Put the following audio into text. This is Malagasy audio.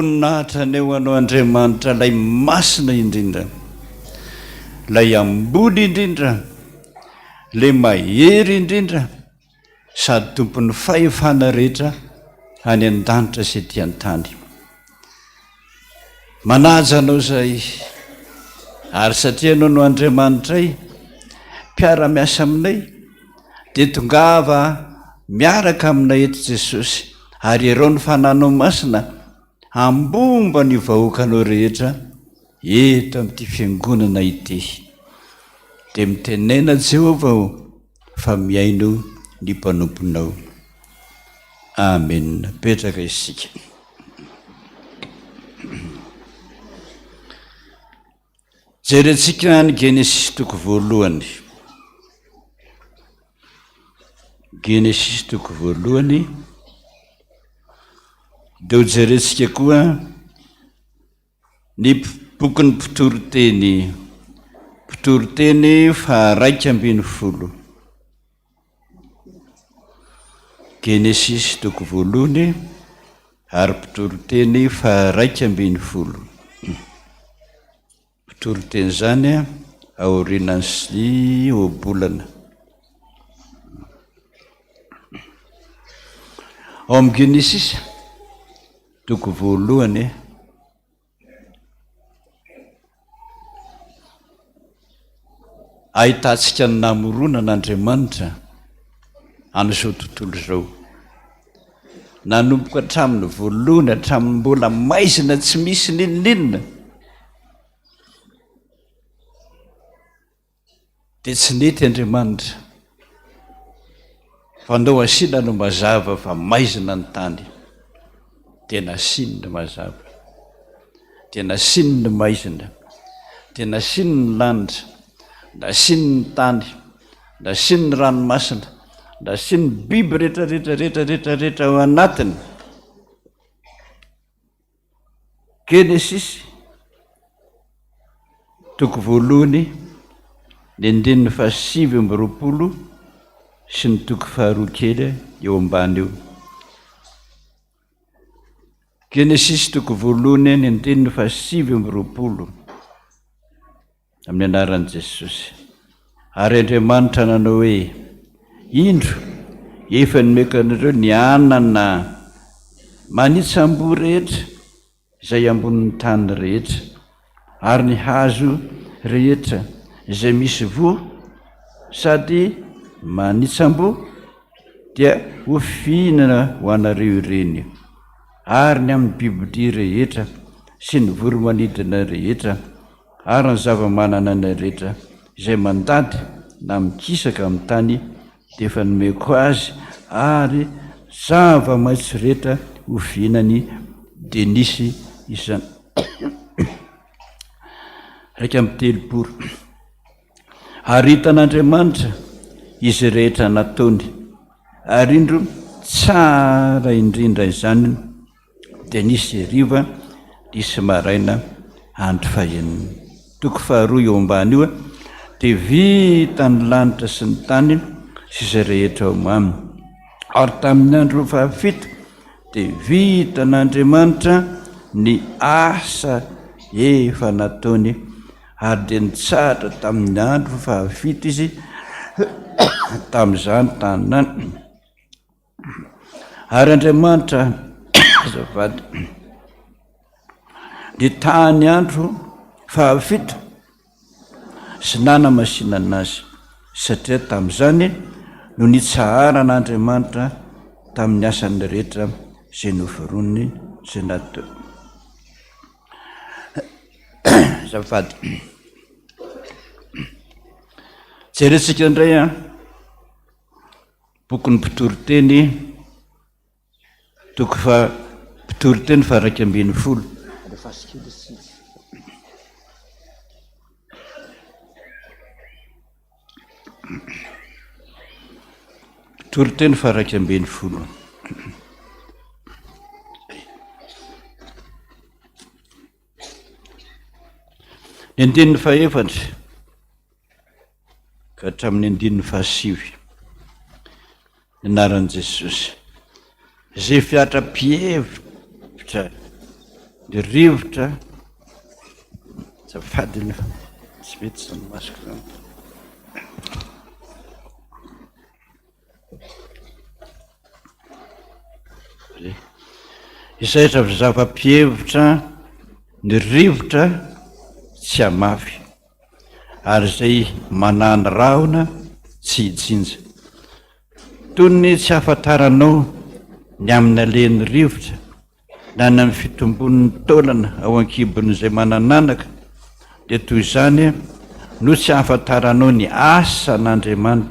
voninahitra anie ho Anao Andriamanitra ilay masina indrindra, ilay ambony indrindra, ilay mahery indrindra sady tompon'ny fahefana rehetra any an-danitra sy ety an-tany. Manaja Anao izahay, ary satria Ianao no Andriamanitray, mpiara-miasa aminay, dia tongava miaraka aminay eto Jesosy, ary ierao ny Fananao Masina hambomba ny vahoakanao rehetra eto amin'ity fiangonana ity. Dia mitenena Jehovah ô, fa mihaino ny mpanomponao. Amena. Petraka isika. Jerentsika ny Genesisy toko voalohany. Genesisy toko voalohany. Dia ho jerentsika koa ny bokin'ny mpitoriteny. Mpitoriteny faha 11. Genesisy toko voalohany ary mpitoriteny faha 11. Mpitoriteny izany aorianan'ny ohabolana. Ao amin'ny Genesisy toko voalohany. Ahitantsika ny namoronan'Andriamanitra an'izao tontolo izao. Nanomboka hatramin'ny voalohany, hatramin'ny mbola maizina tsy misy n'inon'inona, Dia tsy nety Andriamanitra fa ndao asiana no mazava fa maizina ny tany. Dia nasiany ny mazava. Dia nasiany ny maizina. Dia nasiany ny lanitra. Nasiany ny tany. Nasiany ny ranomasina. Nasiany ny biby rehetra rehetra rehetra rehetra rehetra ao anatiny. Genesisy, toko voalohany, ny andininy faha-29 sy ny toko faharoa kely eo ambany eo. Genesisy toko voalohany, ny andininy faha-29. Amin'ny anaran'i Jesosy. Ary Andriamanitra nanao hoe, Indro, efa nomeko anareo ny anana manitsam-boa rehetra izay ambonin'ny tany rehetra, ary ny hazo rehetra izay misy voa sady manitsam-boa dia ho fihinana ho anareo ireny, ary ny amin'ny bibidia rehetra sy ny voro-manidina rehetra ary ny zava-manan'aina rehetra izay mandady na mikisaka amin'ny tany dia efa nomeko azy, ary zava-maitso rehetra ho fihinany dia nisy izany. 31. Ary hitan'Andriamanitra izay rehetra nataony, ary indro tsara indrindra izany. Dia nisy hariva, nisy maraina, andro fahenina. Toko faharoa eo ambany io dia vita ny lanitra sy ny tany sy izay rehetra ao aminy. Ary tamin'ny andro fahafito dia vitan'Andriamanitra ny asa efa nataony ary dia nitsahatra tamin'ny andro fahafito izy tamin'izany tanàna. Ary Andriamanitra, azafady, dia tany andro fahafito sy nanamasinana azy, satria tamin'izany no nitsaharan'Andriamanitra tamin'ny asany rehetra izay noforoniny sy nataony. Azafady. Jerentsika indray an. Bokin'ny Mpitoriteny, toko faha Mpitoriteny faha 11. Mpitoriteny faha 11. Ny andininy fahefatra ka hatramin'ny andininy fahasivy. Ny anaran'i Jesosy. Izay fiatra-pihevitra. Ny rivotra, azafady aloha, tsy mety izany masoko izany. Izay zava-pihevitra ny rivotra tsy hamafy, ary izay manany rahona tsy hijinja. Toy ny tsy ahafantaranao ny amin'ny alehan'ny rivotra na ny amin'ny fitombon'ny taolana ao an-kibon'izay manan'anaka, dia toy izany no tsy ahafantaranao ny asan'Andriamanitra.